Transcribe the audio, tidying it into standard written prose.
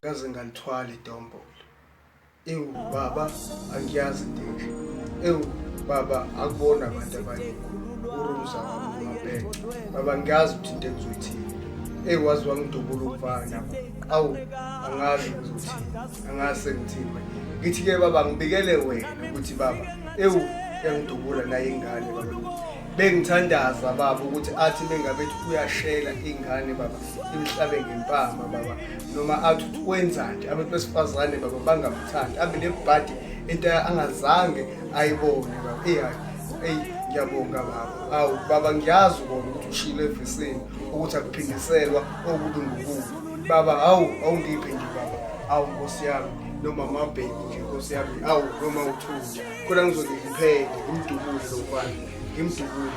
Ngaze ngalithwala idombolo. Ewu baba angiyazi into enje. Ewu baba akubona abantu abaningi. Urumza wami ngempela. Baba ngiyazi ukuthi into engizoyithini. Ewu waze wangidubula umfana. Awu angazi ngizothini. Angazi sengithini manje. Ngithi-ke baba ngibikele wena ukuthi baba ewu yangidubula naye ingane baba. Bengithandaza baba ukuthi athi mengabe ethi uyashela ingane baba imhlabe ngempama baba noma athi uthi wenzani abantu besifazane baba bangamthandi abe nebhadi into angazange ayibone baba. Eyi hayi eyi ngiyabonga baba. Awu baba ngiyazi kona ukuthi ushilo evesini ukuthi akuphindiselwa okubi ngokubi baba. Hawu awungiphe nje baba. Awu nkosi yami noma amabheki nje nkosi yami. Awu noma uthunja khona ngizoke ngiphele ngimdubule lo mfana ngimdubule.